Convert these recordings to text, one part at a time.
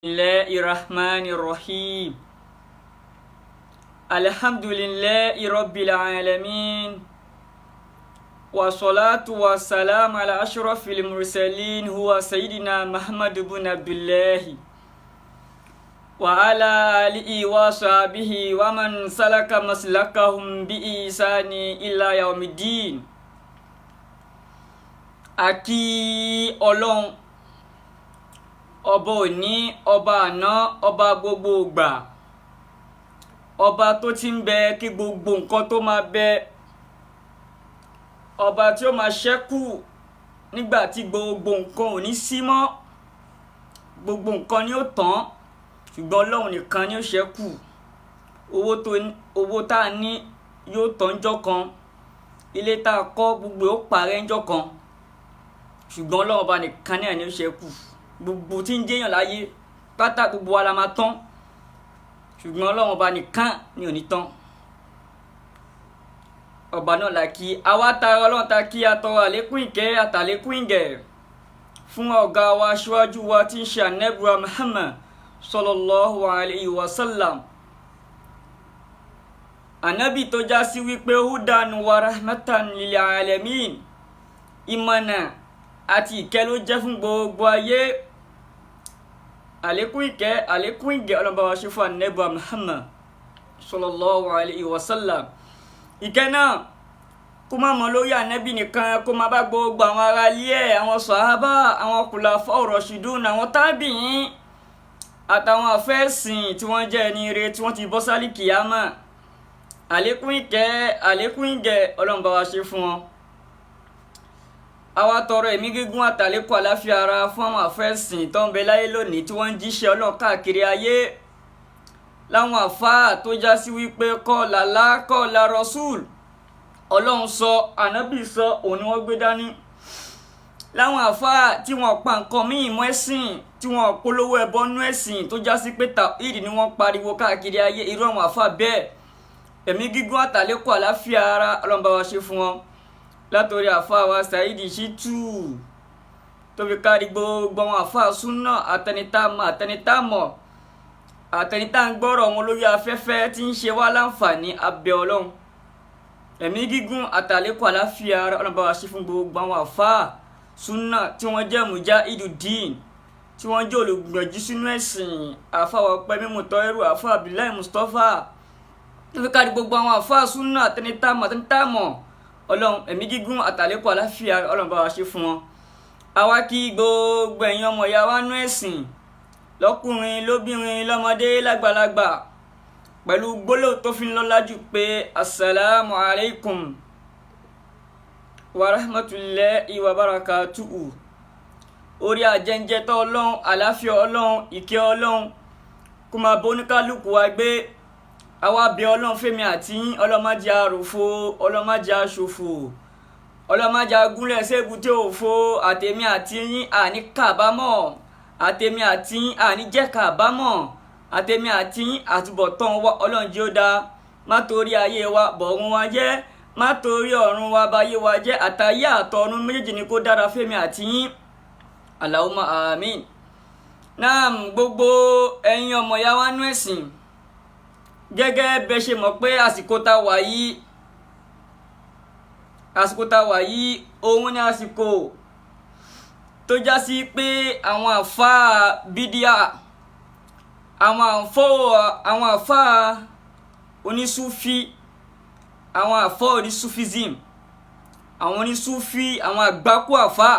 الله الرحمن الرحيم الحمد لله رب العالمين والصلاة والسلام على أشرف المرسلين هو سيدنا محمد بن عبد الله وعلى آله وصحبه ومن سلك مسلكهم بإحسان إلى يوم الدين. Akí Ọlọ́run ọba òní, ọba àná, ọba gbogbo ìgbà, ọba tó ti ń bẹ kí gbogbo nǹkan tó máa bẹ, ọba tí ó máa ṣẹ́kù nígbà tí gbogbo nǹkan ò ní sí mọ́. Gbogbo nǹkan ni ó tán, ṣùgbọ́n Ọlọ́run nìkan ni ó ṣẹ́kù. Owó tá a ní yóò tán ńjọ́ kan, ilé tá a kọ́ gbogbo ó parẹ́ ńjọ́ kan, ṣùgbọ́n Ọlọ́run ọba nìkan náà ni ó ṣẹ́kù. Gbogbo tí ń jẹ́yàn láyé pátá, gbogbo wa la máa tán, ṣùgbọ́n Ọlọ́run ọba nìkan ni ò ní tán. Ọba náà la kí. Àwa tara Ọlọ́run ta kí, atọrọ àlékún ìkẹ́ àtàlékún ìgẹ̀ fún ọ̀gá wa, aṣíwájú wa tí ń ṣe Ànábì Muhammad sallallahu alayhi wa sallam, Ànábì tó já sí wípé hudan wa rahmatan lil alamin, ìmọ̀nà àti ìkẹ́ ló jẹ́ fún gbogbo ayé. Àlékún ìkẹ́, àlékún ìgẹ̀, Ọlọ́run bá wa ṣe fún Ànábì Muhammad sallallahu alayhi wa sallam. Ìkẹ́ náà kó má mọ lórí Ànábì nìkan, kó má bá gbogbo àwọn ará ilé ẹ̀, àwọn sàhábà, àwọn khulafa rashidun, àwọn tábìín àtàwọn àfẹ́sìn tí wọ́n jẹ́ ẹni ire tí wọ́n ti bọ́ sálì kìyámà. Àlékún ìkẹ́, àlékún ìgẹ̀, Ọlọ́run bá wa ṣe fún wọn. Àwa tọrọ ẹ̀mí gígùn àtàlékún àláfíà ara fún àwọn àfẹ́sìn tó ń bẹ láyé lónìí tí wọ́n ń jíṣẹ́ Ọlọ́run káàkiri ayé, láwọn àfáà tó já sí wípé qala Allah, qala Rasul, Ọlọ́run sọ, Ànábì sọ, òun ni wọ́n gbé dání, láwọn àfáà tí wọ́n pa nǹkan míì mọ́ ẹ̀sìn, tí wọ́n polówó ẹbọ nú ẹ̀sìn, tó já sí pé tàwíìdì ni wọ́n pariwo káàkiri ayé. Irú àwọn àfáà bẹ́ẹ̀, ẹ̀mí gígùn àtàlékún àláfíà ara, Ọlọ́run bá wa ṣe fún wọn, látòrí àfáà wa Saheed Shittu tó fi kárí gbogbo àwọn àfáà súnà, àtẹnitámọ̀, àtẹnitámọ̀, àtẹnitá ń gbọ́rọ̀ wọn lórí afẹ́fẹ́ tí ń ṣe wá láǹfààní. Abẹ́ Ọlọ́run, ẹ̀mí gígùn àtàlékún àláfíà ara, Ọlọ́run bá wa ṣe fún gbogbo àwọn àfáà súnà tí wọ́n jẹ́ mujahideen, tí wọ́n jẹ́ olùgbìyànjú sínú ẹ̀sìn, àfáà wa pẹ́ mímú tọ́rù, àfáà Abdullahi Mustapha, tó fi kárí gbogbo àwọn àfáà súnà, àtẹnitámọ̀, àtẹnitámọ̀. Ọlọ́run, ẹ̀mí gígùn àtàlékún àláfíà, Ọlọ́run bá wa ṣe fún wọn. Àwa kí gbogbo ẹ̀yin ọmọ ìyá wa nú ẹ̀sìn, lọ́kùnrin, lóbìnrin, lọ́mọdé, lágbàlagbà, pẹ̀lú gbólóhùn tó fi ń lọ́lá jù pé assalamu alaikum wa rahmatulahi wa barakatuhu. Orí àjẹjẹtọ Ọlọ́run, àláfíà Ọlọ́run, ìkẹ́ Ọlọ́run kó máa bó oníkálukú wa gbé. Àwa bẹ̀ Ọlọ́run fẹ́mi àti yín, ọlọ́mọdé àròfo, ọlọ́mọdé àṣòfò, ọlọ́mọdé agúnlẹ̀ ṣẹ́gun òfo. Àtẹ̀mí àti yín, àní kábàámọ̀. Àtẹ̀mí àti yín, àní jẹ́ kábàámọ̀. Àtẹ̀mí àti yín, àtúbọ̀tán wa, Ọlọ́run jẹ́ ó dáa. Má torí ayé wa bọ̀run wa jẹ́, má torí ọ̀run wa báyé wa jẹ́. Àtayé àtọ̀run méjèèjì ni kó dára fẹ́mi àti yín. Allahumma àmín. Náà gbogbo ẹ̀yin ọmọ ìyá wa nú ẹ̀sìn, gẹ́gẹ́ bẹ́ ṣe mọ̀ pé àsìkò tá wà yìí, àsìkò tá wà yìí, òun ni àsìkò tó já sí pé àwọn àfáà bídíà, àwọn àfáà onísúfí, àwọn àfáà onísúfísm, àwọn onísúfí, àwọn àgbákò àfáà,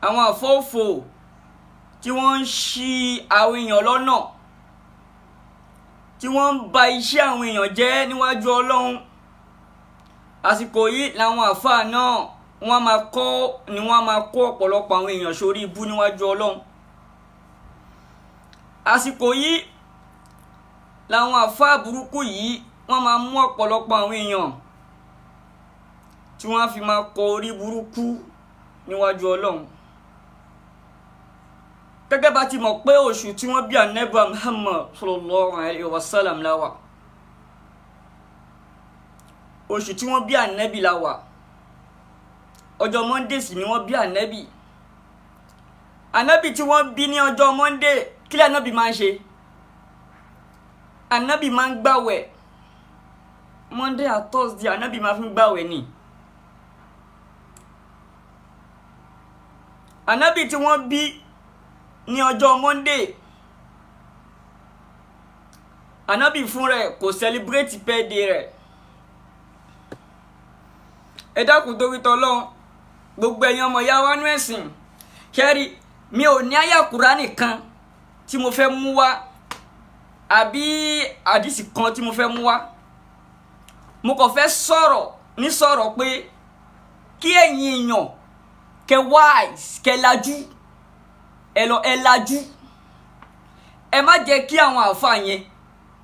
àwọn àfọ́fò tí wọ́n ń ṣì àwọn èèyàn lọ́nà, tí wọ́n ń ba iṣẹ́ àwọn èèyàn jẹ́ níwájú Ọlọ́run, àsìkò yìí làwọn àfáà náà wọ́n máa kọ́ ni wọ́n máa kó ọ̀pọ̀lọpọ̀ àwọn èèyàn sórí ibú níwájú Ọlọ́run. Àsìkò yìí làwọn àfáà burúkú yìí wọ́n máa mú ọ̀pọ̀lọpọ̀ àwọn èèyàn tí wọ́n á fi máa kọ orí burúkú níwájú Ọlọ́run. Gẹ́gẹ́ bá ti mọ̀ pé oṣù tí wọ́n bí Ànábì Muhammad sallallahu alayhi wa sallam la wà, oṣù tí wọ́n bí Ànábì la wà, ọjọ́ Monday sì ni wọ́n bí Ànábì. Ànábì tí wọ́n bí ní ọjọ́ Monday, kí lè ànábì máa ń ṣe? Ànábì máa ń gbàwẹ̀ Monday and Thursday, ànábì máa fi ń gbàwẹ̀ ni. Ànábì tí wọ́n bí ní ọjọ́ Monday, ànábì fún rẹ̀ kò celebrate birthday rẹ̀. Ẹ dákun torí t'Ọlọ́run, gbogbo ẹ̀yin ọmọ ìyá wa nú ẹ̀sìn, kẹ́rì mi ò ní àyà Kùránì kan tí mo fẹ́ mú wá àbí àdìsí kan tí mo fẹ́ mú wá. Mo kàn fẹ́ sọ̀rọ̀ ní sọ̀rọ̀ pé kí ẹ̀yin èèyàn kẹ wise, kẹ lajú, ẹ lọ ẹ lajú. Ẹ má jẹ́ kí àwọn àáfàá yẹn,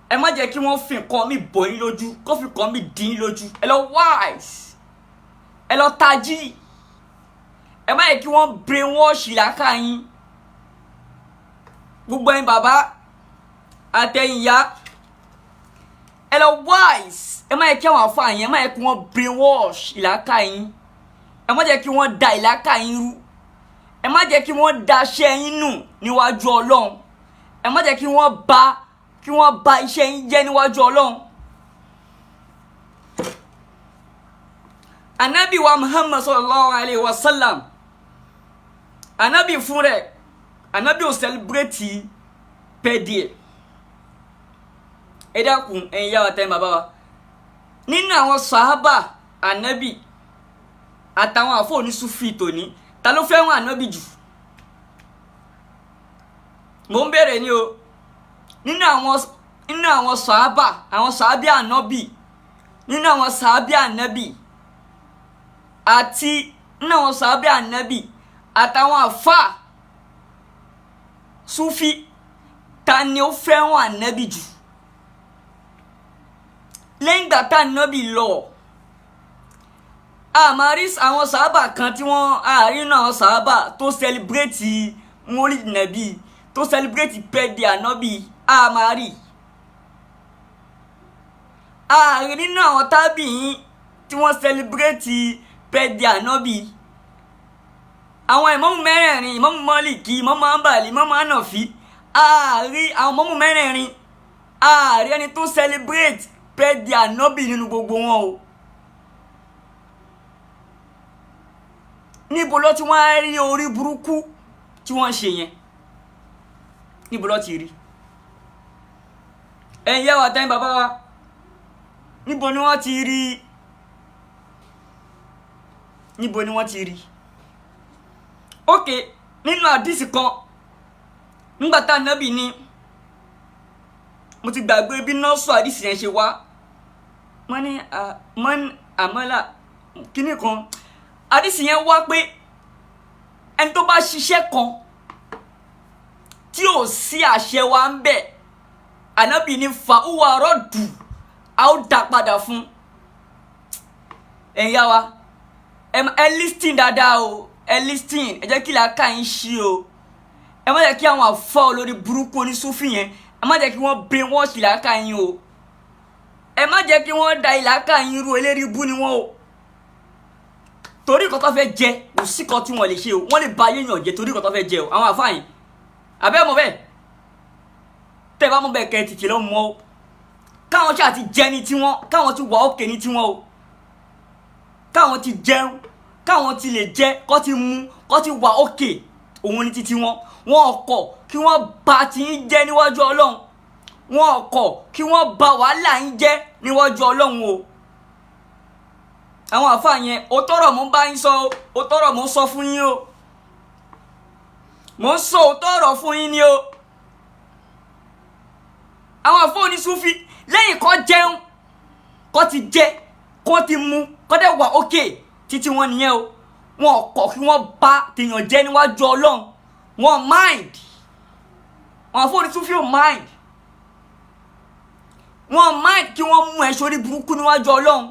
ẹ má jẹ́ kí wọ́n fi nǹkan mi bò yín lójú, kó fi nǹkan mi dín yín lójú. Ẹ lọ wise, ẹ lọ tají. Ẹ má jẹ́ kí wọ́n brainwash làákà yín. Gbogbo ẹ̀yin bàbá àtẹ̀yin ìyá, ẹ lọ wise. Ẹ má jẹ́ kí àwọn àáfàá yẹn, ẹ má jẹ́ kí wọ́n brainwash ìlàkà yín. Ẹ má jẹ́ kí wọ́n da ìlàkà yín rú. Ẹ má jẹ́ kí wọ́n da iṣẹ́ yín nù níwájú Ọlọ́run. Ẹ má jẹ́ kí wọ́n ba iṣẹ́ yín jẹ́ níwájú Ọlọ́run. Anabi wa Muhammad sallallahu alayhi wa sallam, anabi fún rẹ̀, anabi ò celebrate birthday. Ẹ dákun ẹ̀yin yá wa tẹ́yìn bàbá wa, nínú àwọn sàhábà anabi àtàwọn àfọ onísúfì tòní, ta ló fẹ́ràn anabi jù? Mò ń bèrè ni o. Nínú àwọn sàhábà, àwọn sàhábì anabi, nínú àwọn sàhábì anabi àti nínú àwọn sàhábì anabi àtàwọn àfà súfì, ta ni ó fẹ́ràn anabi jù? Lẹ́yìn ìgbà tá anabi lọ, àmàrí àwọn sàhábà kan tí wọ́n àárín náà, àwọn sàhábà tó sẹlibrétì mólídì nàbí, tó sẹlibrétì pẹ́ẹ́dì ànábì, àmàrí àárín nínú àwọn tábìyìn tí wọ́n sẹlibrétì pẹ́ẹ́dì ànábì. Àwọn ìmámù mẹ́rẹ̀ẹ̀rin, ìmámù Málíkì, ìmámù Hanbali, ìmámù Hànàfí, àárín àwọn ìmámù mẹ́rẹ̀ẹ̀rin, àárín ẹni tó sẹlibrétì pẹ́ẹ́dì ànábì nínú gbogbo wọn o. Níbo ló ti wọ́n rí orí burúkú tí wọ́n ṣe yẹn? Níbo ló ti rí? Ẹ̀yin yá wa tẹ́yìn bàbá wa, níbo ni wọ́n ti rí? Níbo ni wọ́n ti rí? Ok, nínú àdìsí kan, nígbà tá ànábì ní, mo ti gbàgbé bí nọ́ọ̀sù àdìsí yẹn ṣe wá, wọ́n ní àmọ́là kíní kan, àdìsí yẹn wá pé ẹni tó bá ṣiṣẹ́ kan tí ò sí àṣẹ wa ń bẹ̀, ànábì ní fa uwa rọ́ọ̀dù, a ó dá padà fún. Ẹ̀yin yá wa, ẹ lísìn dáadáa o, ẹ lísìn, ẹ jẹ́ kí làákà yín ṣí o. Ẹ má jẹ́ kí àwọn àfọ́ olórí burúkú onísúfì yẹn, ẹ má jẹ́ kí wọ́n brainwash làákà yín o. Ẹ má jẹ́ kí wọ́n da ìlàkà yín rú, eléri ibú ni wọ́n o. Torí nǹkan tó fẹ́ jẹ, kò sí kan tí wọ́n lè ṣe o. Wọ́n lè ba ayé yàn jẹ torí nǹkan tó fẹ́ jẹ o. Àwọn àfáà yìí, àbẹ́ mọ̀ bẹ́ẹ̀, tẹ́ ẹ bá mọ̀ bẹ́ẹ̀ kẹ́ ẹ tètè lọ mọ̀ o. Káwọn ṣáà ti jẹ ní tiwọn, káwọn ti wà òkè ní tiwọn o. Káwọn ti jẹun, káwọn ti lè jẹ, kọ́ ti mu, kọ́ ti wà òkè, òun ní titi wọn. Wọn kọ̀ kí wọ́n ba ti ń jẹ́ níwájú Ọlọ́run. Wọn kọ̀ kí wọ́n ba wàhálà yín jẹ́ níwájú Ọlọ́run o. Àwọn àfáà yẹn, ó tọrọ mò ń bá yín sọ o, ó tọrọ mò ń sọ fún yín o. Mò ń sọ òótọ́ ọ̀rọ̀ fún yín ni o. Àwọn àfáà onísúfí, lẹ́yìn kó jẹun, kó ti jẹ, kó ti mu, kó dẹ̀ wà ókè títí wọn nìyẹn o. Wọn kọ̀ kí wọ́n ba tèèyàn jẹ́ níwájú Ọlọ́run. Wọn mind. Àwọn àfáà onísúfí ò mind. Wọn mind kí wọ́n mú ẹ sórí burúkú níwájú Ọlọ́run.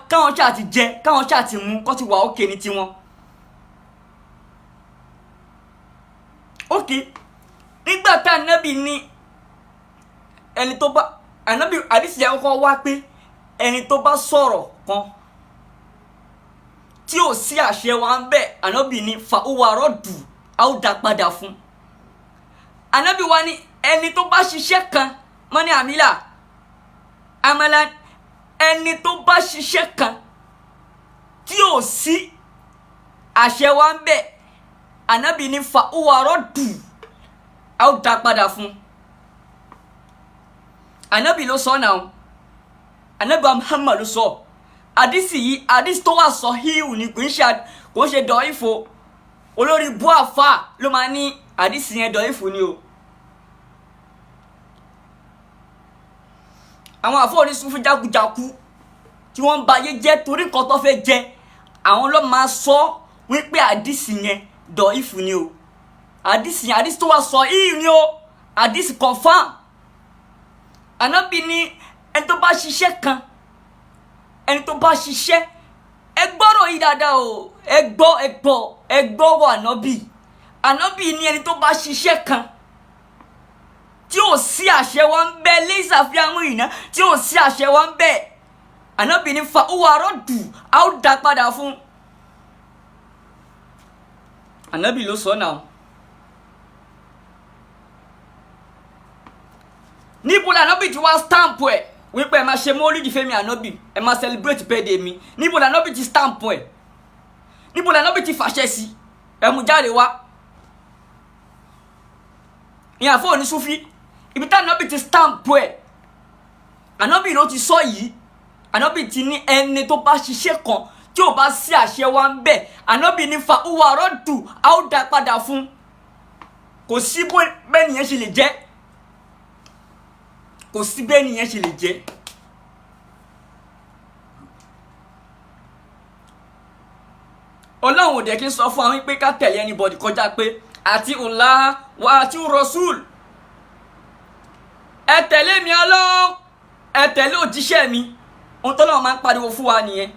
Káwọn ṣáà ti jẹ, káwọn ṣáà ti mu, kó ti wà ókè ní tiwọn. Ok, nígbà tá ànábì ní ẹni tó bá ànábì àdìsí yẹn kọ́kọ́ wá pé ẹni tó bá sọ̀rọ̀ kan tí ò sí àṣẹ wa ń bẹ̀, ànábì ní fa huwa raddu, a ó dá padà fún. Ànábì wa ní ẹni tó bá ṣiṣẹ́ kan, mọ́ni àmìlà amala, ẹni tó bá ṣiṣẹ́ kan tí ò sí àṣẹ wa ń bẹ̀, ànábì ní fa huwa raddu, a ó dá padà fún. Ànábì ló sọ náà, ànábì Muhammad ló sọ. Àdìsí yìí, àdìsí tó wà sọ híhù ni, kò ń ṣe dọ̀ífò. Olórí bú àfà ló máa ní àdìsí yẹn dọ̀ífò ni o. Àwọn àfọ onísùnfún jákujáku tí wọ́n ń ba ayé jẹ́ torí nǹkan tó fẹ́ jẹ, àwọn ló máa sọ wípé àdìsí yẹn dọ̀ífò ni o. Àdìsí yẹn, àdìsí tó wà sọ híhù ni o, àdìsí confam. Ànábì ní ẹni tó bá ṣiṣẹ́ kan, ẹni tó bá ṣiṣẹ́, ẹ gbọ́rọ̀ yìí dáadáa o, ẹ gbọ́, ẹ gbọ́, ẹ gbọ́rọ̀ ànábì. Ànábì ní ẹni tó bá ṣiṣẹ́ kan tí ò sí àṣẹ wa ń bẹ, lẹ́sàfihàn ìná tí ò sí àṣẹ wa ń bẹ, ànábì ní fa huwa raddu, a ó dá padà fún. Ànábì ló sọ náà. Níbo la ànábì ti wá stamp ẹ̀ wípé ẹ máa ṣe mọ́lídìí fẹ́mi ànábì, ẹ máa celebrate birthday mi? Níbo la ànábì ti stamp ẹ̀? Níbo la ànábì ti fàṣẹ sí? Ẹ mú jáde wá. Ìyẹn àfọ òní súfí, ibi tá ànábì ti stamp ẹ̀, ànábì ló ti sọ yìí. Ànábì ti ní ẹni tó bá ṣiṣẹ́ kan tí ò bá sí àṣẹ wa ń bẹ̀, ànábì ní fa huwa raddu, a ó dá padà fún. Kò sí bẹ́ẹ̀ nìyẹn ṣe lè jẹ́, kò sí bẹ́ẹ̀ nìyẹn ṣe lè jẹ́. Ọlọ́run ò dẹ̀ kí n sọ fún àwọn pé ká tẹ̀lé anybody kọjá pé àti Allah wa àti Rasul. Ẹ tẹ̀lé mi Ọlọ́run, ẹ tẹ̀lé òjíṣẹ́ mi. Ohun tọ́lọ́run máa ń pariwo fún wa nìyẹn.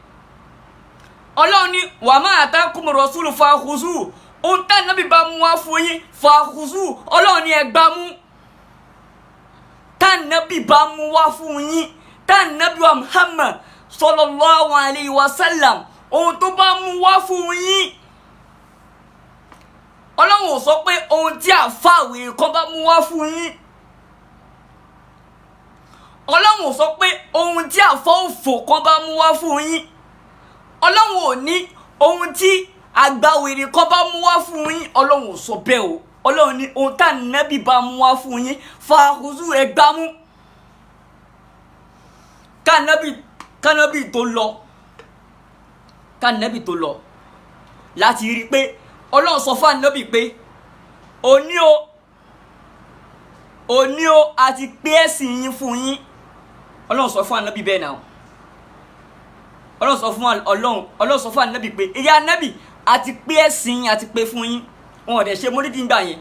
Ọlọ́run ní wa ma atakum rasulu fakhuzu, ohun tá Ànábì bá mú wá fún yín fakhuzu, Ọlọ́run ní ẹ gbá mú. Tá Ànábì bá mú wá fún yín, tá Ànábì wa Muhammad sallallahu alayhi wa sallam, ohun tó bá mú wá fún yín. Ọlọ́run ò sọ pé ohun tí àfàwé kan bá mú wá fún yín. Ọlọ́run ò sọ pé ohun tí àfọ̀òfò kan bá mú wá fún yín. Ọlọ́run ò ní ohun tí àgbàwèrè kan bá mú wá fún yín. Ọlọ́run ò sọ bẹ́ẹ̀ o. Ọlọ́run ní ohun tá Ànábì bá mú wá fún yín, fàáhùzù, ẹ gbámú. Kánábì tó lọ, kánábì tó lọ, láti rí i pé Ọlọ́run sọ fún Ànábì pé òní o, òní o, àti pé ẹ̀sìn yín fún yín. Ọlọ́run sọ fún Ànábì bẹ́ẹ̀ náà. Ọlọ́run sọ fún Ọlọ́run sọ fún Ànábì pé ìyá Ànábì àti pé ẹ̀sìn yín àti pé fún yín. Wọn ò dẹ̀ ṣe mọ́lídìí ńgbà yẹn.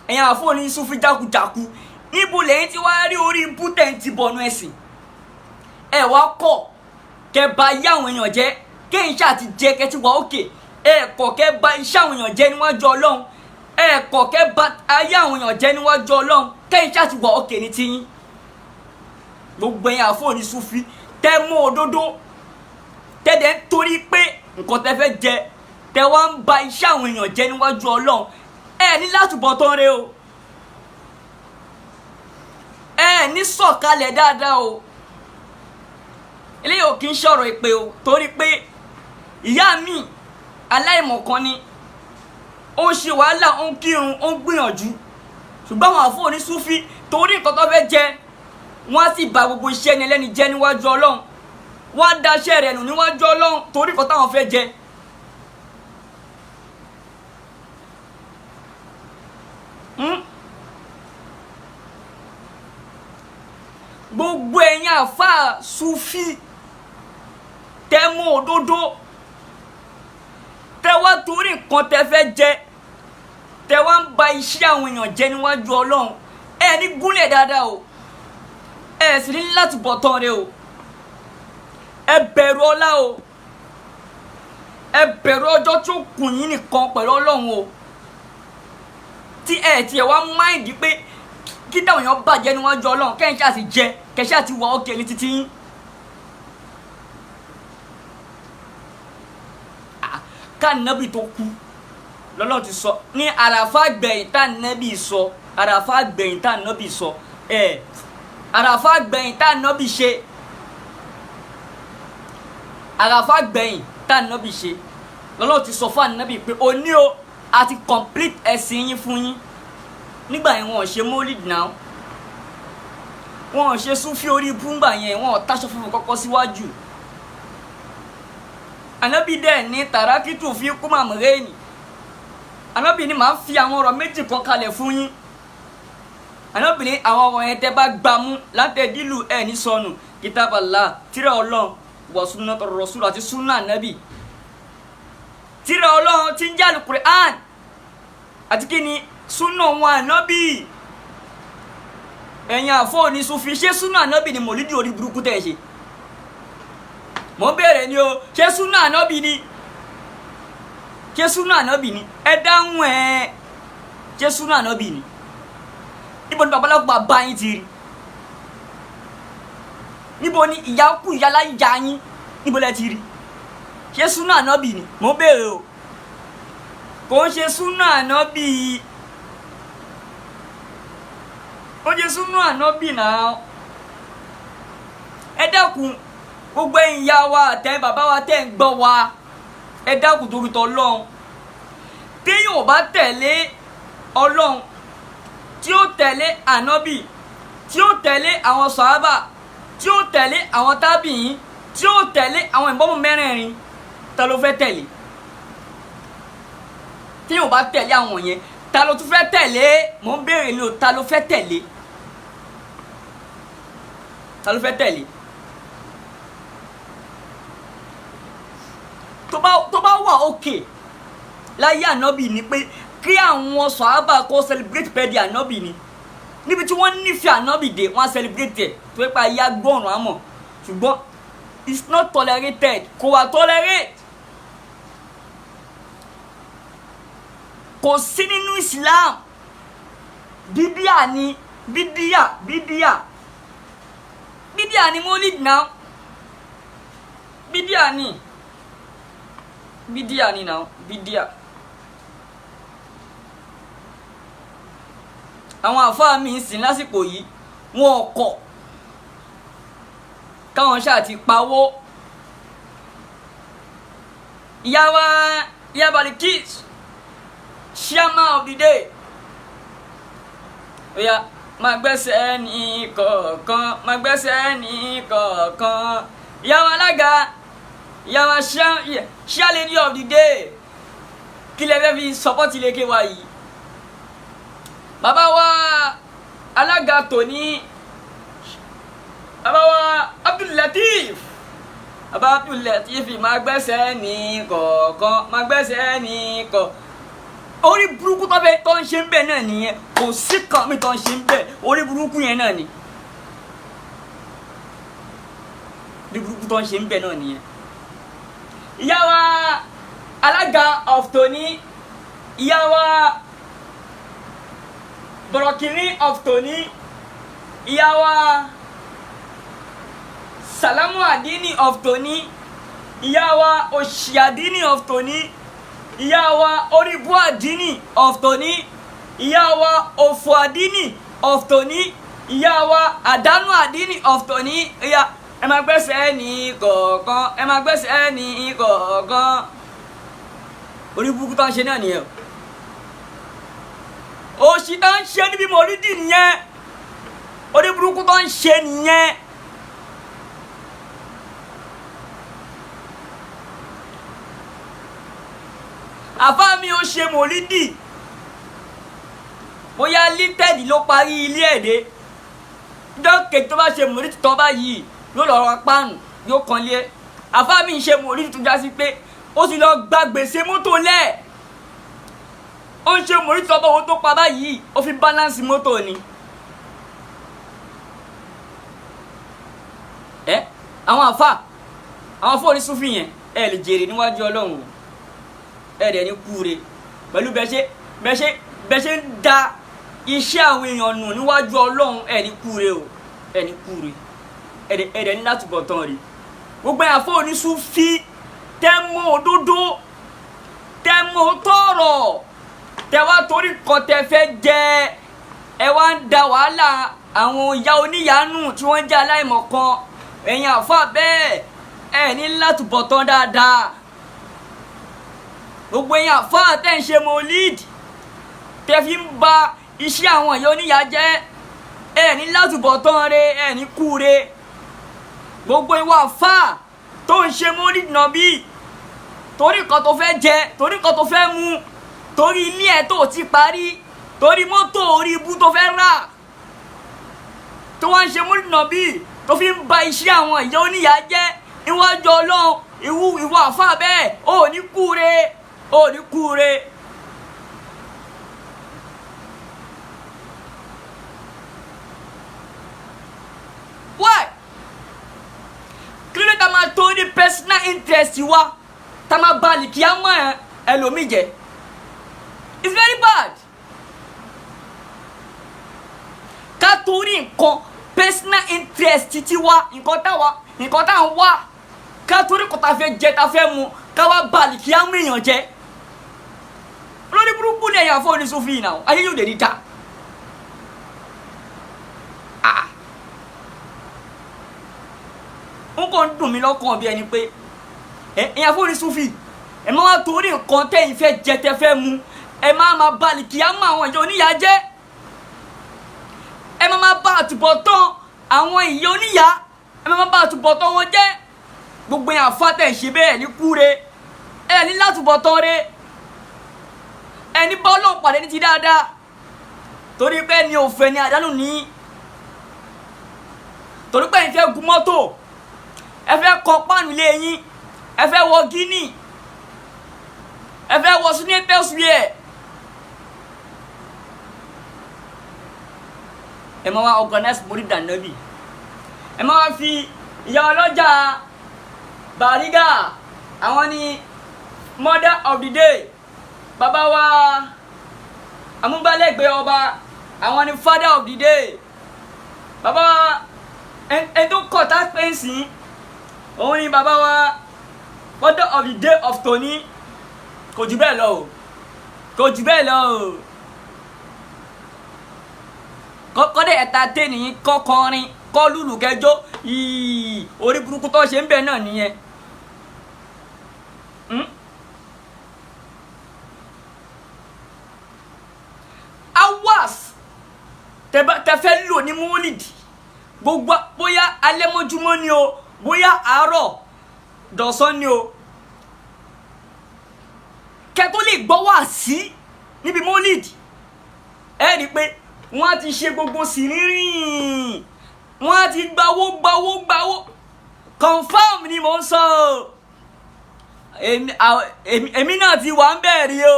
Ẹ̀yin àfọ̀ní Súfí jákujáku, níbo lẹ́yìn tí wàá rí orí ibú tẹ̀ ń ti bọ̀nú ẹ̀sìn? Ẹ wá kọ̀ kẹ́ bà yá àwọn èèyàn jẹ́, kéyìn ṣáà ti jẹ kẹ́ ti wà òkè. Ẹ kọ̀ kẹ́ bà iṣẹ́ àwọn èèyàn jẹ́ níwájú Ọlọ́run. Ẹ kọ̀ kẹ́ bà ayé àwọn èèyàn jẹ́ níwájú Ọlọ́run, kéyìn ṣáà ti wà òkè ní tiyín. Gbogbo ẹ̀yin àfọ̀ní Súfí tẹ́ mú òdodo, tẹ́ dẹ̀ ń torí pé nǹkan tẹ́ fẹ́ jẹ, tẹ́ wá ń ba iṣẹ́ àwọn èèyàn jẹ́ níwájú Ọlọ́run. Ẹ ní látúbọ̀ tán re o, ẹ ní sọ̀kalẹ̀ dáadáa o. Eléyìí ò kí ń sọ̀rọ̀ ìpè o, torí pé ìyá mi aláìmọ̀kan ni, ó ń ṣe wàhálà, ó ń kírun, ó ń gbìyànjú, ṣùgbọ́n àwọn àfọ onísúfí torí nǹkan tó fẹ́ jẹ, wọ́n á sì ba gbogbo iṣẹ́ ẹni ẹlẹ́ni jẹ́ níwájú Ọlọ́run. Wọ́n á daṣẹ́ rẹ̀ nù níwájú Ọlọ́run torí nǹkan táwọn fẹ́ jẹ. Gbogbo ẹ̀yin àfáà Súfí tẹ́ mú òdodo, tẹ́ wá torí nǹkan tẹ́ fẹ́ jẹ, tẹ́ wá ń ba iṣẹ́ àwọn èèyàn jẹ́ níwájú Ọlọ́run, ẹ ní gúnlẹ̀ dáadáa o, ẹ sì ní láti bọ̀ tán rẹ o. Ẹ bẹ̀rù ọlá o, ẹ bẹ̀rù ọjọ́ tó kù yín nìkan pẹ̀lú Ọlọ́run o. Tí ẹ tiẹ̀ wá máìndì pé kí táwọn èèyàn bàjẹ́ níwájú Ọlọ́run, kẹ́yìn ṣáà ti jẹ, kẹ́yìn ṣáà ti wà ókè ní títí yín. Kánábì tó kú lọ́lọ́run ti sọ ní àràfà gbẹ̀yìn tá nábì sọ, àràfà gbẹ̀yìn tá nábì sọ, ẹ̀ àràfà gbẹ̀yìn tá nábì ṣe, àràfà gbẹ̀yìn tá nábì ṣe, lọ́lọ́run ti sọ fún ànábì pé òní o, a ti complete ẹ̀sìn yín fún yín. Nígbà yẹn wọn ò ṣe mólid náà, wọn ò ṣe súnfí orí ibú ńgbà yẹn, wọn ò táṣọ funfun kọ́kọ́ síwájú. Ànábì dẹ̀ ní tàràkìtù fi kúmàmù rẹ́ẹ̀nì. Ànábì ní màá fi àwọn ọ̀rọ̀ méjì kan kalẹ̀ fún yín. Ànábì ní àwọn ọ̀rọ̀ yẹn tẹ́ bá gbámú látẹ̀dílù ẹ̀ ní sọnù, kìtàbàlà tírà Ọlọ́run wà súnà rọ̀ṣúlù àti súnà ànábì. Tírà Ọlọ́run tí ń jẹ́ Al-Qur'an àti kí ni súnà wọn ànábì. Ẹ̀yin àfọ́ òní sufi, ṣé súnà ànábì ni mòlídìí orí burúkú tẹ̀ ṣe? Mò ń bèèrè ni o, ṣé súnà ànábì ni? Ṣé súnà ànábì ni? Ẹ dáhùn ẹ, ṣé súnà ànábì ni? Níbo ni babaláwo bàbá yín ti rí? Níbo ni ìyá kú ìyá láyà yín? Níbo lẹ ti rí? Ṣé súnà ànábì ni? Mò ń bèèrè o. Kò ń ṣe súnà ànábì, ó ṣe súnà ànábì náà. Ẹ dákun, gbogbo ẹ̀yin ìyá wa àtẹ̀yin bàbá wa tẹ̀ ń gbọ́ wa, ẹ dákun torí t'Ọlọ́run. Téèyàn ò bá tẹ̀lé Ọlọ́run, tí ó tẹ̀lé ànábì, tí ó tẹ̀lé àwọn sàhábà, tí ó tẹ̀lé àwọn tábìyìn, tí ó tẹ̀lé àwọn ìbọ́mù mẹ́rẹ̀ẹ̀rin, ta ló fẹ́ tẹ̀lé? Téèyàn ò bá tẹ̀lé àwọn yẹn, ta ló tún fẹ́ tẹ̀lé? Mò ń béèrè ni o, ta ló fẹ́ tẹ̀lé? Ta ló fẹ́ tẹ̀lé? Tó bá wà òkè láyé ànábì ni pé kí àwọn sàhábà kó celebrate birthday ànábì ni, níbi tí wọ́n nífẹ̀ẹ́ ànábì dé, wọ́n á celebrate ẹ̀ tó pé ayé agbọ́ràn àmọ̀, ṣùgbọ́n it's not tolerated, kò wà tolerate, kò sí nínú Islam. Bídíà ni, bídíà, bídíà, bídíà ni mólid náà, bídíà ni, bídíà ni náà, bídíà. Àwọn àfáà mi ń sìn lásìkò yìí, wọn ò kọ̀ káwọn ṣáà ti pawó. Ìyá wa, ìyá Balikis, chairman of the day, oya máa gbẹ́sẹ̀ ní kọ̀ọ̀kan, máa gbẹ́sẹ̀ ní kọ̀ọ̀kan. Ìyá wa alága, ìyá wa chair lady of the day, kí lẹ fẹ́ fi support ilé wa yìí? Bàbá wa alága tòní, bàbá wa Abdul-Lateef, bàbá Abdul-Lateef máa gbẹ́sẹ̀ ní kọ̀ọ̀kan, máa gbẹ́sẹ̀ ní kọ̀ọ̀kan. Orí burúkú tó fẹ́ tó ń ṣe ń bẹ̀ náà nìyẹn, kò sí kan mi tó ń ṣe ń bẹ̀, orí burúkú yẹn náà ni, orí burúkú tó ń ṣe ń bẹ̀ náà nìyẹn. Ìyá wa alága of tòní, ìyá wa bọ̀rọ̀kìnní of tòní, ìyá wa Salamu Adini of tòní, ìyá wa Òṣì Adini of tòní, ìyá wa Oríbú Adini of tòní, ìyá wa Òfò Adini of tòní, ìyá wa Àdánù Adini of tòní. Ìyá ẹ máa gbẹ́sẹ̀ ní kọ̀ọ̀kan, ẹ máa gbẹ́sẹ̀ ní kọ̀ọ̀kan. Orí burúkú tó ń ṣe náà nìyẹn, òṣì tó ń ṣe níbi mọ̀lídì nìyẹn, orí burúkú tó ń ṣe nìyẹn. Àfáà mi ò ṣe mọ̀lídì, bóyá lítẹ̀dì ló parí ilé ẹ̀dẹ́ dọ́kẹ̀ tó bá ṣe mọ̀lídì tán báyìí yóò lọ ra páànù yóò kan lé. Àfáà mi ń ṣe mọ̀lídì tó já sí pé ó ti lọ gba gbèsè mọ́tò lẹ̀, ó ń ṣe mọ̀lídì tó bá owó tó pa báyìí ó fi balance mọ́tò ni. Ẹ àwọn àfáà, àwọn fóònù súnfì yẹn, ẹ lè jèrè níwájú Ọlọ́run o, ẹ dẹ̀ ní kúure pẹ̀lú bẹ́ẹ̀ ṣe ń da iṣẹ́ àwọn èèyàn nù níwájú Ọlọ́run, ẹ ní kúure o, ẹ ní kúure, ẹ dẹ̀ ní látúbọ̀ tán rí. Gbogbo àfọ onísúfí tẹ́ mọ́ òdodo, mọ tọrọ, tẹ wá torí kan tẹ fẹ́ jẹ, ẹ wá ń da wàhálà àwọn ìyá oníyanu tí wọ́n jẹ́ aláìmọ̀kan. Ẹ̀yin àfa bẹ́ẹ̀, ẹ ní látúbọ̀tán dáadáa. Gbogbo ẹ̀yin àfa tẹ́ ń ṣe mọ́líd, tẹ́ fi ń ba iṣẹ́ àwọn ìyá oníyà jẹ́, ẹ ní látúbọ̀tán re, ẹ ní kú re. Gbogbo ìwà àfa tó ń ṣe mọ́líd nàbí torí nǹkan tó fẹ́ jẹ, torí nǹkan tó fẹ́ mu, torí ilé ẹ̀ tó ti parí, torí mọ́tò orí ibú tó fẹ́ rà, tó wá ń ṣe mọ́líd nàbí tó fi ń ba iṣẹ́ àwọn ìyá oníyà jẹ́ níwájú Ọlọ́run, ìwọ àfa bẹ́ẹ̀ ò ní kú re, ò ní kú re. Why? Kí ló dé tá máa tó ní personal interest wa, tá máa ba àlìkíyámọ̀ ẹlòmíì jẹ́? It's very bad. Ká torí nǹkan personal interest ti wa, nǹkan táwa, nǹkan tá à ń wá, ká torí kò tá fẹ́ jẹ, tá fẹ́ mu, ká wá ba àlìkíyámọ̀ èèyàn jẹ́. Olórí burúkú ni ẹ̀yà fún oníṣòfin náà, ayé yóò dé ní ta. N kò ń dùn mí lọ́kàn bí ẹni pé ẹ̀yà fún oníṣòfin, ẹ máa wá torí nǹkan tẹ́yìn fẹ́ jẹ, tẹ́ fẹ́ mu, ẹ máa ma ba àlìkíyámọ̀ àwọn ìyá oníyà jẹ́, ẹ máa ma ba àtúbọ̀tán àwọn ìyá oníyà, ẹ máa ma ba àtúbọ̀tán wọn jẹ́. Gbogbo yẹn àfàtẹ̀ ṣe bẹ́ẹ̀ ní kúre, ẹ ní látúbọ̀tán re, ẹni bá Ọlọ́run pàdé ní ti dáadáa, torí pé ní òfin ni àdánù ní, torí pé ẹ̀yin fẹ́ gun mọ́tò, ẹ fẹ́ kọ́ páànù ilé yín, ẹ fẹ́ wọ gíní, ẹ fẹ́ wọ sinetẹ́sì ẹ̀, ẹ máa wá organize mórí dànàbì, ẹ máa wá fi ìyá ọlọ́jà Bàrígà, àwọn ni mother of the day, bàbá wa amúgbálẹ́gbẹ̀ẹ́ ọba, àwọn ni father of the day, bàbá wa ẹni tó kọ̀ tá pé ń sìn òun ni bàbá wa father of the day of tòní. Kò jù bẹ́ẹ̀ lọ o, kò jù bẹ́ẹ̀ lọ o. Kọ́dẹ̀ ẹ̀ta tẹ́ nìyí, kọ́ kọrin, kọ́ lùlù kẹjọ, orí burúkú tó ṣe ń bẹ̀ náà nìyẹn. Hours tẹ fẹ́ lò ní mọ́lìdì gbogbo, bóyá alẹ́ mọ́júmọ́ ni o, bóyá àárọ̀ dọ̀sán ni o, kẹ́ tó lè gbọ́ wá sí níbi mọ́lìdì, ẹ rí i pé wọ́n á ti ṣe gbogbo sìnrìnrìn, wọ́n á ti gbawó gbawó gbawó. Confam ni mò ń sọ o, èmi náà ti wà ń bẹ̀ rí o,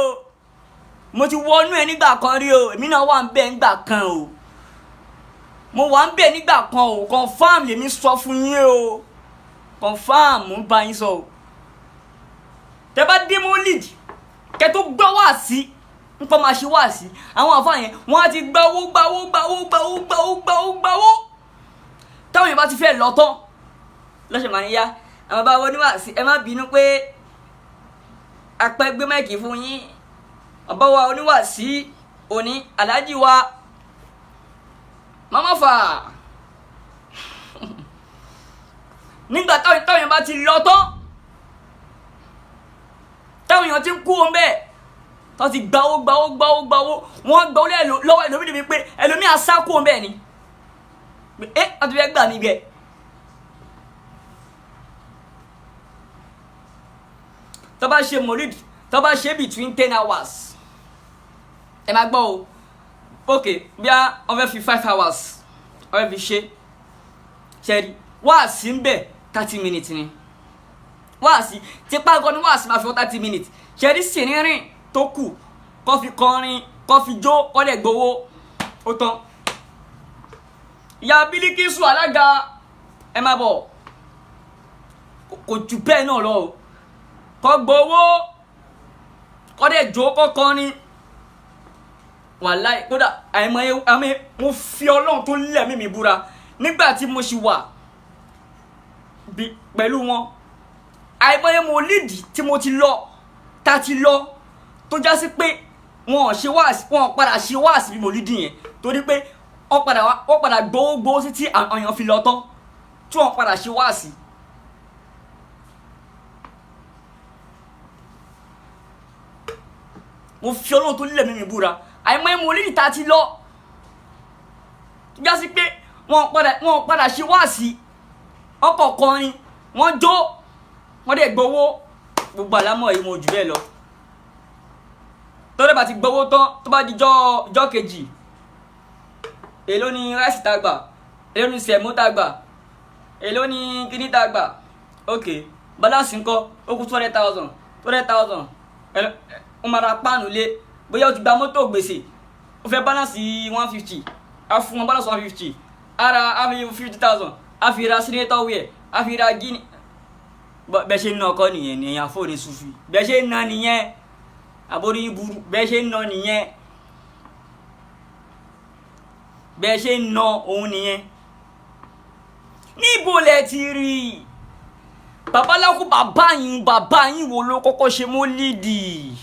mo ti wọnú ẹ nígbà kan rí o, èmi náà wà ń bẹ̀ nígbà kan o, mo wà ń bẹ̀ nígbà kan o. Confam lèmi sọ fún yín o, confam mo ń bá yín sọ o. Tẹ bá dé mọ́lìdì, kẹ tó gbọ́ wá sí nǹkan máa ṣe wá sí àwọn àfáà yẹn, wọ́n á ti gbawó gbawó gbawó gbawó gbawó gbawó gbawó. Táwọn yẹn bá ti fẹ́ lọ tán lọ́sẹ̀ máa ń yá àwọn bá wọ́n níwà sí, ẹ má bínú pé apẹ́ gbé máìkì fún yín, ọba wa oníwà sí òní aláàjì wa mama fà. Nígbà táwọn yẹn bá ti lọ tán, táwọn èèyàn ti ń kú wọn bẹ́ẹ̀, tó ti gbawó gbawó gbawó gbawó, wọ́n gbawó lọ́wọ́ ẹlòmíì níbi pé ẹlòmíì á sá kú wọn bẹ́ẹ̀ ni, ẹ wọ́n ti fẹ́ gbà mí bẹ́ẹ̀. Tó bá ṣe mọ̀líd, tó bá ṣe between 10 hours, ẹ máa gbọ́ o, ok, bí wọ́n fẹ́ fi 5 hours wọ́n fẹ́ fi ṣe ṣẹ́rí wáàsí ń bẹ̀ 30 minutes ni wáàsí tipa gan ni wáàsí máa fi wọ́n 30 minutes ṣẹ́rí sìnrìnrìn tó kù, kó fi kọrin, kó fi jó, kó lè gbowó, ó tán. Ìyá Bílíkísù alága, ẹ máa bọ̀, kò jù bẹ́ẹ̀ náà lọ o, kó gbowó, kó lè jó, kó kọrin. Wàláì kódà àìmọye àmì, mo fi Ọlọ́run tó lẹ̀mí mi búra, nígbà tí mo ṣì wà pẹ̀lú wọn, àìmọye mo lídìí tí mo ti lọ, tá ti lọ, tó já sí pé wọn ò ṣe wáàsí, wọn ò padà ṣe wáàsí bí mòlídì yẹn, torí pé wọ́n padà gbowó gbowó sí tí àwọn èèyàn fi lọ tán, tí wọ́n padà ṣe wáàsí. Mo fi Ọlọ́run tó lílẹ̀ mímí búra, àìmọye mòlídì tá a ti lọ tó já sí pé wọ́n padà ṣe wáàsí, ọkọ̀ kọrin, wọ́n jó, wọ́n dẹ̀ gbowó. Gbogbo àlámọ̀ yìí mo jù bẹ́ẹ̀ lọ. Tọ́lẹ̀ bá ti gbowó tán, tó bá di jọ́ kejì, èló ni ráìsì tá gbà, èló ni sẹ̀mó tá gbà, èló ni kíní tá gbà, ok, balance ńkọ́, ó kù 200,000, 200,000, ó máa ra páànù lé, bóyá ó ti gba mọ́tò gbèsè, ó fẹ́ balance 150, á fún wọn balance 150, ara á fi 50,000, á fi ra senator wear, á fi ra gíní. Bẹ́ẹ̀ ṣe ń ná ọkọ nìyẹn ní ẹ̀yàn fóònù sufi, bẹ́ẹ̀ ṣe ń ná nìyẹn, àbórí burú, bẹ́ẹ̀ ṣe ń ná nìyẹn, bẹ́ẹ̀ ṣe ń ná òun nìyẹn. Níbo lẹ ti rí babaláwo? Bàbá yín wo ló kọ́kọ́ ṣe mólídì?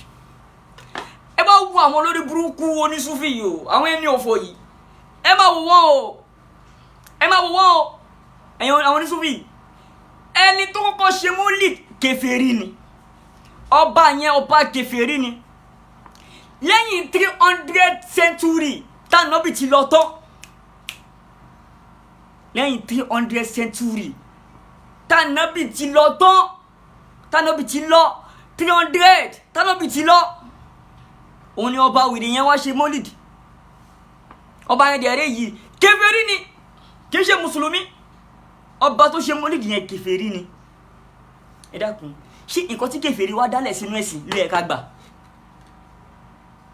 Ẹ bá wo àwọn olórí burúkú onísúfì yìí o, àwọn ẹni òfò yìí, ẹ má wò wọ́n o, ẹ má wò wọ́n o. Ẹ̀yin àwọn onísúfì, ẹni tó kọ́kọ́ ṣe mólídì kèfèrí ni ọba yẹn, ọba kèfèrí ni. Lẹ́yìn 300 century tànàbì ti lọ tán, lẹ́yìn 300 century tànàbì ti lọ tán, tànàbì ti lọ 300, tànàbì ti lọ, òun ni ọba wèrè yẹn wá ṣe mólìdì. Ọba yẹn dẹ̀rẹ́ yìí kèfèrí ni, kì í ṣe mùsùlùmí. Ọba tó ṣe mólìdì yẹn kèfèrí ni. Ẹ dákun, ṣé nǹkan tí kèfèrí wá dálẹ̀ sínú ẹ̀sìn ló yẹ ká gbà?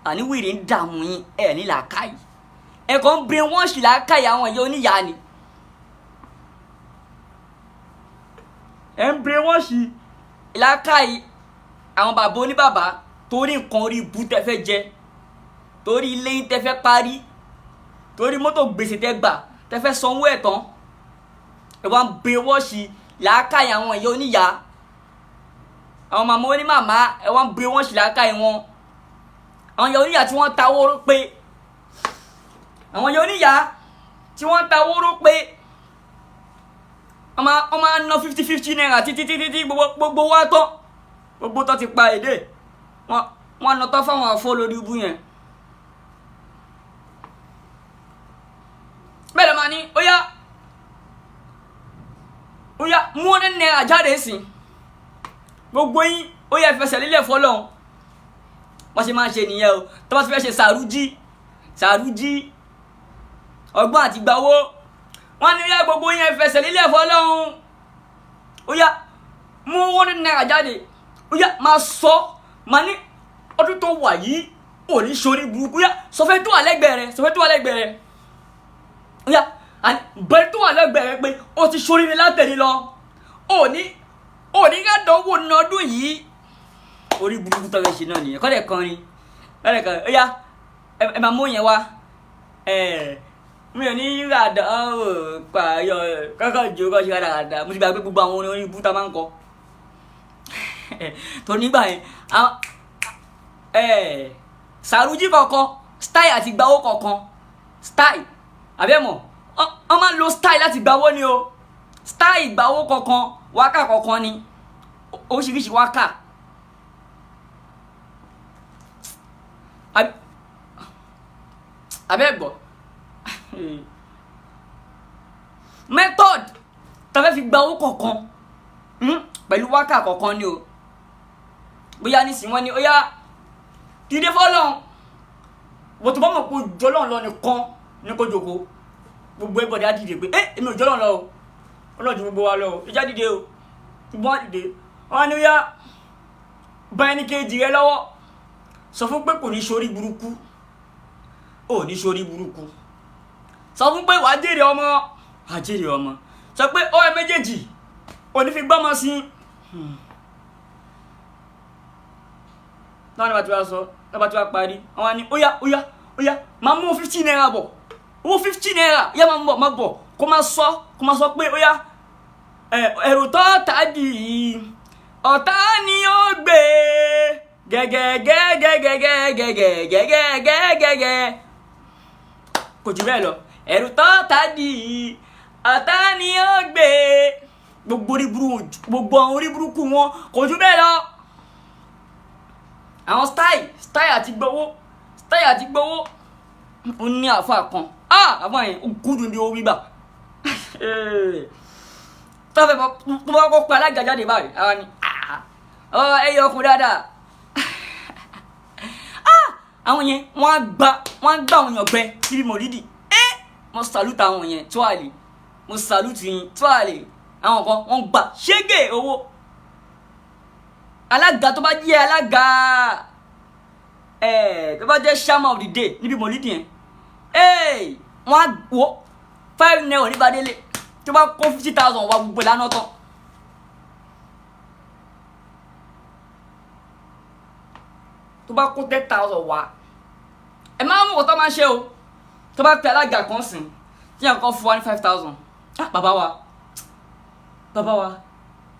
Àní wèrè ń dààmú yín, ẹ ní làákàyè, ẹ kàn ń brain wash làákàyè àwọn ẹ̀yẹ oníyàá ni. Ẹ ń brain wash làákàyè àwọn bàbá oníbàbá torí nǹkan orí ibú tẹ fẹ́ jẹ, torí ilé yín tẹ fẹ́ parí, torí mọ́tò gbèsè tẹ gbà tẹ fẹ́ sanwó ẹ̀ tán. Ẹ wá ń brain wash làákàyè àwọn ẹ̀yẹ oníyàá, àwọn màmá onímàmá, ẹ wá ń brain wash làákàyè wọn. Àwọn ìyá oníyà tí wọ́n ta wóró pé, àwọn ìyá oníyà tí wọ́n ta wóró pé wọ́n máa ná 50-50 naira títí títí tí gbogbo wa tán, gbogbo tó ti pa èdè wọ́n ná tán fáwọn àfọ́ lórí ibú yẹn. Bẹ́ẹ̀ ló máa ní ó yá ó yá, mú 100 naira jáde sí gbogbo yín, ó yẹ fẹsẹ̀ lílẹ̀ fọlọ́hún. Wọ́n ṣe máa ń ṣe nìyẹn o. Tó bá ti fẹ́ ṣe sàrújí sàrújí ọgbọ́n àti gbawó, wọ́n ní yá gbogbo yẹn fẹsẹ̀ lílẹ̀ fọlọ́hún, ó yá mú 100 naira jáde, ó yá máa sọ, máa ní ọdún tó wà yìí ò ní sori burúkú, yá sọfẹ́ tó wà lẹ́gbẹ̀ẹ́ rẹ, sọfẹ́ tó wà lẹ́gbẹ̀ẹ́ rẹ, ó yá bẹ́ẹ̀ tó wà lẹ́gbẹ̀ẹ́ rẹ pé ó ti sori mi látẹ̀lé lọ, ò ní ká dánwò ní ọdún yìí. Orí burúkú tó fẹ́ ṣe náà nìyẹn. Kọ́lẹ̀ kan ni, kọ́lẹ̀ kan, ó yá ẹ máa mú yẹn wá, mi ò ní ràdà pààyọ kọ́kọ́ jù kọ́ ṣe ràdà. Mo ti gbàgbé gbogbo àwọn orin orí burúkú tá a máa ń kọ tó nígbà yẹn. Sàrújí kọ̀ọ̀kan style àti gbawó kọ̀ọ̀kan style, àbẹ́mọ̀ wọ́n máa ń lo style láti gbawó ni o. Style gbawó kọ̀ọ̀kan, wákà kọ̀ọ̀kan ni, oríṣiríṣi wákà. Abẹ́gbọ́ method tá fẹ́ fi gba owó kọ̀ọ̀kan pẹ̀lú wákà kọ̀ọ̀kan ni o. Bóyá nísìnyí wọ́n ní ó yá dìde fọ́lọ́n, wọ́n tó bá mọ̀ pé jọlọ́n lọ nìkan ní kó jókòó, gbogbo ẹgbọ̀dẹ̀ á dìde pé ẹ èmi ò jọlọ́n lọ o, ọlọ́run ju gbogbo wa lọ o, ìjà dìde o, gbogbo wa dìde. Wọ́n ní ó yá bá ẹni kejì rẹ lọ́wọ́, sọ fún pé kò ní sórí burúkú, ò ní sórí burúkú, sọ fún pé wàá jèrè ọmọ, wàá jèrè ọmọ, sọ pé ó ẹ méjèèjì ò ní fi gbọ́mọ sí. Náà nígbà tí wàá sọ, nígbà tí wàá parí, àwọn ni ó yá ó yá ó yá máa mú 50 naira bọ̀, owó 50 naira yá máa bọ̀, máa bọ̀, kó máa sọ pé ó yá ẹ̀rù tó tàdí ọ̀tá ni ó gbé Gẹ́gẹ́gẹ́gẹ́gẹ́gẹ́gẹ́gẹ́gẹ́gẹ́ kò jù bẹ́ẹ̀ lọ. Ẹ̀rù tọ́ta dì í, ọ̀tá ni ó gbé. Gbogbo orí burúkú, gbogbo àwọn orí burúkú wọn kò jù bẹ́ẹ̀ lọ. Àwọn style style àti gbowó, style àti gbowó. Ó ní àfa kan, àfa yẹn ó kúndùn bí owó gbígbà. Tọ́fẹ̀ tó bá kọ́ pa alága jáde báyìí, àwọn ni ẹ yọ ọkùnrin dáadáa. Àwọn yẹn wọ́n á gba àwọn èèyàn gbẹ síbi mòlídì. Mo salute àwọn yẹn tó àlè, mo salute yín tó àlè. Àwọn kan wọ́n gbà ṣégè owó. Alága tó bá jẹ́ alága tó bá jẹ́ chairman of the day níbi mòlídì yẹn, wọ́n á wò ₦5 nípa délé. Tó bá kó 50,000 wá, gbogbo ìlànà tán. Tó bá kó 10,000 wá, ẹ máa mú ọ̀tọ́ máa ṣe o. Tó bá pe alága kan sìn tí yàn kan fún wa ní 5,000, bàbá wa, bàbá wa,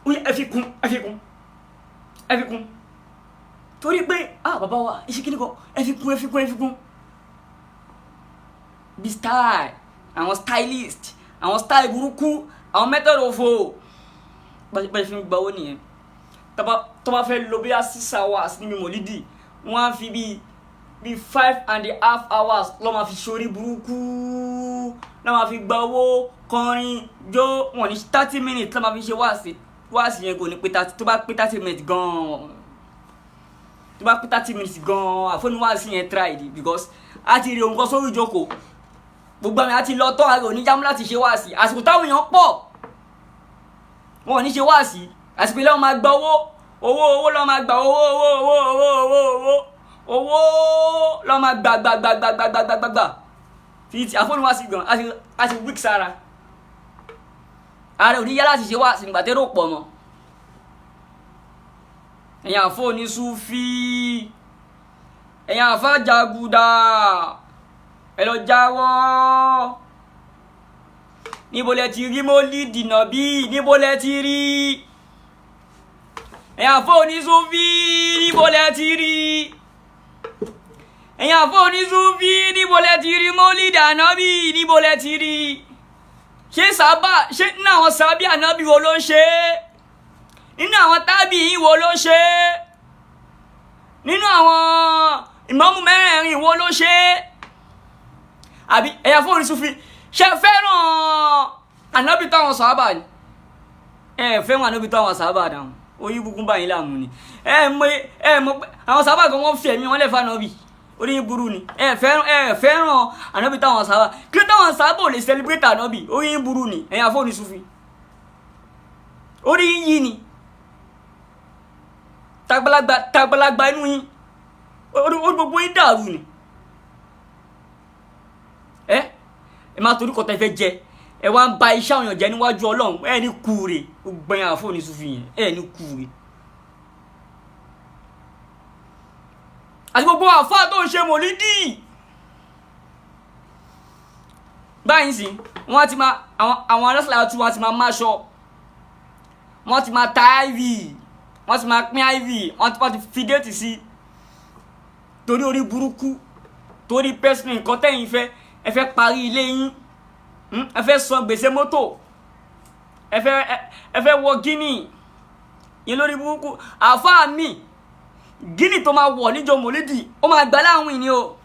ẹ fi kún, ẹ fi kún, ẹ fi kún, torí pé bàbá wa iṣẹ́ kí ni kan, ẹ fi kún, ẹ fi kún, ẹ fi kún. Bí style àwọn stylist, àwọn style burúkú, àwọn method òfò bá ṣe fi ń gba owó nìyẹn. Tó bá fẹ́ lo bí i 6 hours níbi mòlídì, wọ́n á fi bí 5.5 hours lọ́ máa fi ṣorí burúkú, lọ́ máa fi gba owó, kọrin, jó. Wọ́n ní 30 minutes lọ́ máa fi ṣe wáàsí. Wáàsí yẹn kò ní pé 30. Tó bá pé 30 minutes gan-an, tó bá pé 30 minutes gan-an, àfọ́níwáàsí yẹn try it, because a ti rí ohun kan sórí ìjókòó, gbogbo àmì àti lọ tọ́ àrò oníjàmú láti ṣe wáàsí. Àsìkò táwọn èèyàn pọ̀, wọn ò ní ṣe wáàsí. Àsìkò ilé wọn máa gba owó, owó, owó lọ́ máa gba, owó, owó, owó, owó, owó, owó, owó lọ́ máa gbà, gbà, gbà, gbà, gbà, gbà, gbà, gbà. Títí àfọ́níwáàsí gan a ti wík sára ààrẹ òní yá láti ṣe wáàsí nígbà tẹ́rọ pọ̀ mọ́. Ẹ̀yin àfọ́ onísúfí, ẹ̀yin àfá jàgùdà, ẹ lọ jáwọ́. Níbo lẹ ti rí mólídì nàbí? Níbo lẹ ti rí? Ẹ̀yin àfọ́ onísúfí, níbo lẹ ti rí? Ẹ̀yin àfọ́ onísúfí, níbo lẹ ti rí mólídì ànábì? Níbo lẹ ti rí? Ṣé sábà ṣé nínú àwọn sábì ànábì wo ló ń ṣe é? Nínú àwọn tábì wo ló ṣe é? Nínú àwọn ìmámù mẹ́rẹ̀ẹ̀rin wo ló ṣe é? Àbí ẹ̀yà fún onísúfí, ṣe fẹ́ràn ànábì táwọn sàhábà ni? Ẹ fẹ́ràn ànábì táwọn sàhábà dáhùn, orí burúkú báyìí láàmú ni. Ẹ mọ àwọn sàhábà kan wọ́n fi ẹ̀mí wọn lẹ̀ fún ànábì, orí burú ni. Ẹ fẹ́ràn ànábì táwọn sàhábà, kí táwọn sàhábà ò lè celebrate ànábì, orí burú ni. Ẹ̀yà fún onísúfí, orí yìí ni tagbalagba, tagbalagba inú yín, orí gbogbo yín dàrú ni. Ẹ máa torí kọta ìfẹ́ jẹ, ẹ wá ń ba iṣẹ́ àwọn èèyàn jẹ níwájú Ọlọ́run. Ẹ ní kúure, gbogbo ẹ̀yin àfọ onísúfì yẹn, ẹ ní kúure. Àti gbogbo àfáà tó ń ṣe mòlídì báyìí sí, wọ́n ti máa àwọn alásàlátù, wọ́n ti máa máṣọ, wọ́n ti máa ta iv, wọ́n ti máa pín iv, wọ́n ti fi déètì sí, torí orí burúkú, torí pẹ́sìmì nǹkan tẹ́yìn fẹ́. Ẹ fẹ́ parí ilé yín, ẹ fẹ́ san gbèsè mọ́tò, ẹ fẹ́ wọ gíní yín lórí burúkú. Àfáà mi gíní tó máa wọ̀ níjọ mòlídì, ó máa gbà láwìn ni o.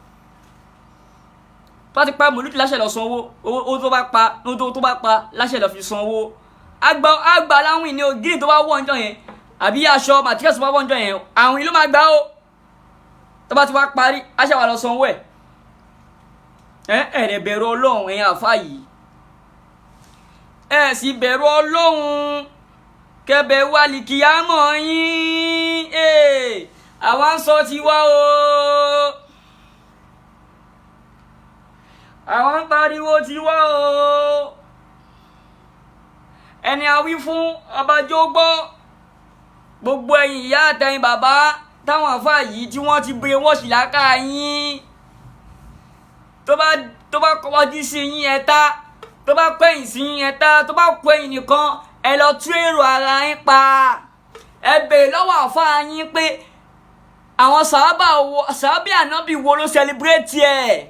Tó bá ti pa mòlídì láṣẹ lọ san owó, owó tó bá pa, tó bá pa láṣẹ lọ fi san owó, àgbà láwìn ni o. Gíní tó bá wọ̀ níjọ yẹn, àbí aṣọ màtíríàsì tó bá wọ̀ níjọ yẹn, àwìn ló máa gbà o. Tó bá ti wá parí, aṣẹ wà lọ san owó ẹ̀. Ẹ ẹ bẹ̀rù Ọlọ́run, ẹ̀yin àfáà yìí, ẹ sì bẹ̀rù Ọlọ́run, kẹbẹ̀ wà lìkìyàmọ̀ yín. Àwa ń sọ tiwa o, àwa ń pariwo tiwa o. Ẹni a wí fún ọbàjọ́ gbọ́. Gbogbo ẹ̀yin ìyá àtẹ̀yin bàbá táwọn àfáà yìí tí wọ́n ti brainwash láká yín, tó bá kọjú sí yín ẹ̀ta, tó bá kọ̀yìn sí yín ẹ̀ta, tó bá kọ ẹ̀yìn nìkan, ẹ lọ tú èrò ara yín pa. Ẹ bèrè lọ́wọ́ àfáà yín pé Àwọn sàábà wo, sàábì ànábì wo ló celebrate ẹ̀?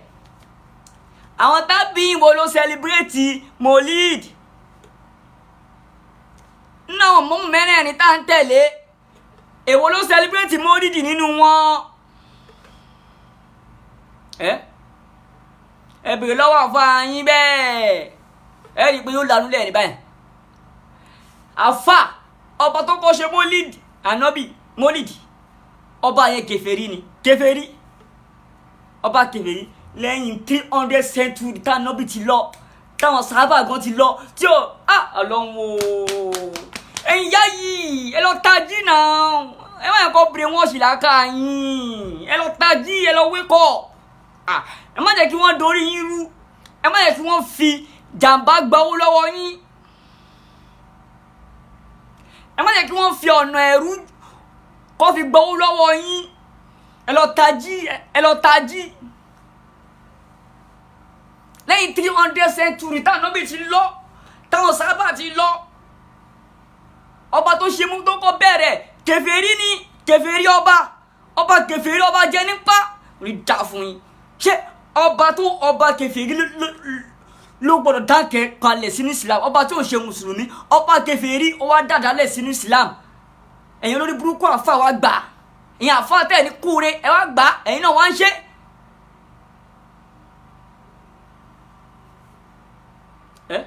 Àwọn tábìí wo ló celebrate Molid? Nínú àwọn mọ́mú mẹ́rẹ̀ẹ̀rin tá à ń tẹ̀lé, èwo ló celebrate Molid nínú wọn? Ẹ ẹ bèrè lọ́wọ́ àfa yín bẹ́ẹ̀, ẹ rí i pé yóò lanú lẹ́yìn báyìí. Àfa ọba tó kọ́ ṣe Molid ànábì, Molid, ọba yẹn kèfèrí ni, kèfèrí, ọba kèfèrí. Lẹ́yìn 300 century tá ànábì ti lọ, táwọn sábà gan ti lọ, tí ó Ọlọ́run o, ẹ̀yin yá yìí, ẹ lọ tají náà. Ẹ má yẹ kó brain wash làákà yín. Ẹ lọ tají, ẹ lọ wake up. Ẹ má jẹ́ kí wọ́n dorí yín rú, ẹ má jẹ́ kí wọ́n fi jàǹbá gba owó lọ́wọ́ yín, ẹ má jẹ́ kí wọ́n fi ọ̀nà ẹ̀rú kó fi gbowó lọ́wọ́ yín. Ẹ lọ tají, ẹ lọ tají. Lẹ́yìn 300 century táwọn ànábì ti lọ, táwọn sábà ti lọ, ọba tó ṣe mú tó kọ́ bẹ̀rẹ̀, kèfèrí ni, kèfèrí ọba, ọba kèfèrí, ọba jẹ nípa rí dá fún yín. Ṣé ọba tó ọba kèfèrí ló gbọ́dọ̀ dákẹ́ kalẹ̀ sínú Islam? Ọba tí ò ṣe mùsùlùmí, ọba kèfèrí, ó wá dàdálẹ̀ sínú Islam. Ẹ̀yin olórí burúkú àfa wa gbà, ẹ̀yin àfa tẹ̀ ní kúre, ẹ wá gbà, ẹ̀yin náà wá ń ṣe. Ẹ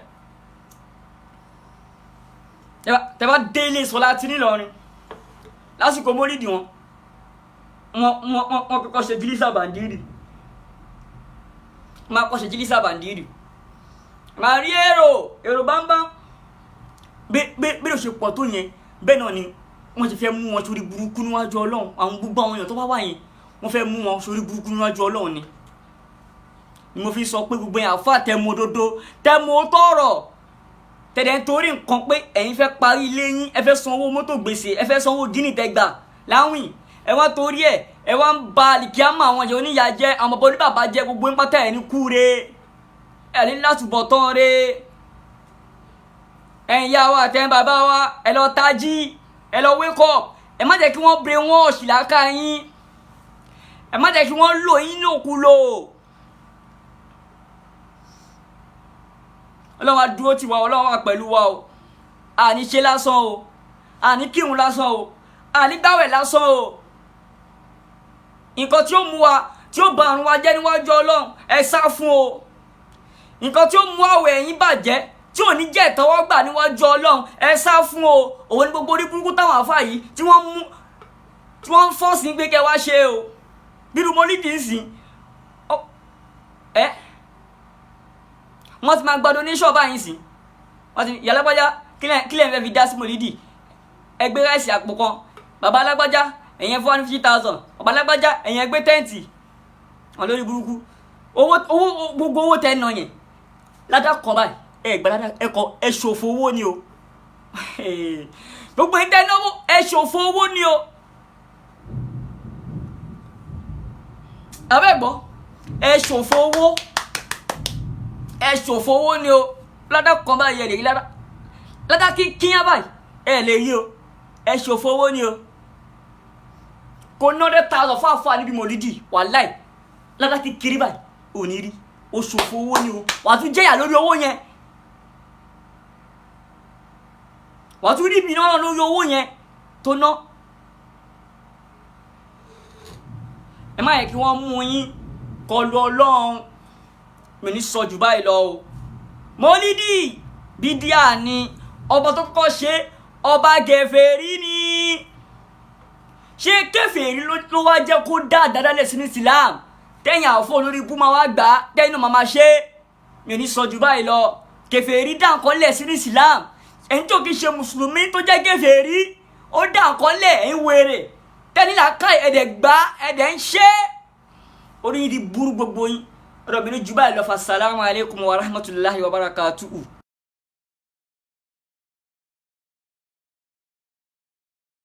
tẹ bá délé sọlá tí nílọrin lásìkò mólídìí wọn, wọn kọ́kọ́ ṣe jílísà bàndírì, wọn kọ́kọ́ ṣe jílísà bàndírì, màá rí èrò èrò bámbám. Bí ló ṣe pọ̀ tó yẹn, bẹ́ẹ̀ náà ni wọ́n ti fẹ́ mú wọn sórí burúkú níwájú Ọlọ́run. Àwọn gbogbo àwọn èèyàn tó bá wà yẹn, wọ́n fẹ́ mú wọn sórí burúkú níwájú Ọlọ́run ni. Ni mo fi sọ pé gbogbo yẹn àfa tẹmu òdodo, tẹmu tọrọ, tẹ̀dẹ̀ ń torí nǹkan pé ẹ̀yin fẹ́ parí ilé yín, ẹ fẹ́ sanwó mọ́tò gbèsè, ẹ fẹ́ sanwó gíní tẹgbà láwìn, ẹ wá torí ẹ ẹ wá ń ba àlìkíámà àwọn èèyàn oníyà jẹ, àwọn bàbá oníbàbá jẹ, gbogbo ń pátá ẹ̀ ní kúre, ẹ̀ ní látúbọ̀tán re. Ẹ̀yin yá wa àtẹ̀yin bàbá wa, ẹ lọ tají, ẹ lọ wake up. Ẹ má jẹ́ kí wọ́n brain wash làákà yín, ẹ má jẹ́ kí wọ́n lò yín lòkulò. Ọlọ́run á dúró tì wá, Ọlọ́run wà pẹ̀lú wa o. Àní ṣe lásán o, àní kírun lásán o, àní gbàwẹ̀ lásán o. Nǹkan tí ó mú wa, tí ó bà àrùn wa jẹ́ níwájú Ọlọ́run, ẹ sá fún o. Nǹkan tí ó mú àwẹ̀ ẹ̀yin bàjẹ́, tí ò ní jẹ́ ìtẹ́wọ́gbà níwájú Ọlọ́run, ẹ sá fún o. Òun ni gbogbo orí burúkú táwọn àfáà yìí tí wọ́n mú, tí wọ́n ń fọ́ọ̀sì pé kẹ́ wá ṣe o. Bírú mọ́lídìí ń sìn ẹ, wọ́n ti máa gba donation báyìí sìn. Wọ́n ti ìyá alágbájá, kílẹ̀ ń fẹ́ fi dá sí mọ́lídìí, ẹ gbé ráìsì àpò kan. Bàbá alágbájá, ẹ̀yẹn 450,000. Bàbá alágbájá, ẹ̀yẹn gbé tẹ́ǹtì. Wọn lórí burúkú owó owó gbogbo owó tẹ́ nà yẹn ládàá kan báyìí, ẹ gbà ládàá, ẹ kọ, ẹ ṣòfò owó ni o. Gbogbo yín tẹ́ náwó, ẹ ṣòfò owó ni o. Abẹ́ gbọ́, ẹ ṣòfò owó, ẹ ṣòfò owó ni o. Ládàá kan báyìí, ẹ lè rí ládàá, ládàá kíyàn báyìí, ẹ lè rí o. Ẹ ṣòfò owó ni o. Kò ná 100,000 fún àfáà níbi mòlídì, wàláì ládàá kíkiri báyìí ò ní rí o. Ṣòfò owó ni o. Wàá tún jẹ́yà lórí owó yẹn, wàá tún rí ìbínú ọ̀rọ̀ lórí owó yẹn tó ná. Ẹ má yẹ kí wọ́n mú yín kọlu Ọlọ́run. Mi ní sọ jù báyìí lọ o. Mọ́lídì bídíà ni, ọba tó kọ́kọ́ ṣe ọba kèfèrí ni. Ṣé kèfèrí ló wá jẹ́ kó dá àdádálẹ̀ sínú Islam, tẹ́yìn àfọ́ olórí ibú máa wá gbà á, tẹ́yìn náà máa ṣe? Mi ò ní sọ jù báyìí lọ. Kèfèrí dá nǹkan lẹ̀ sínú Islam. Ẹni tó kì í ṣe mùsùlùmí tó jẹ́ kèfèrí, ó dá nǹkan lẹ̀, ẹ̀yin wèrè tẹ́ni làákà ẹ̀dẹ̀ gbá ẹ̀dẹ̀ ń ṣe. Orí yìí ti burú gbogbo yín. Ọ̀rọ̀ mi ní jù báyìí lọ. Fa salamu alaykum wa rahmatulahi wa barakatuhu.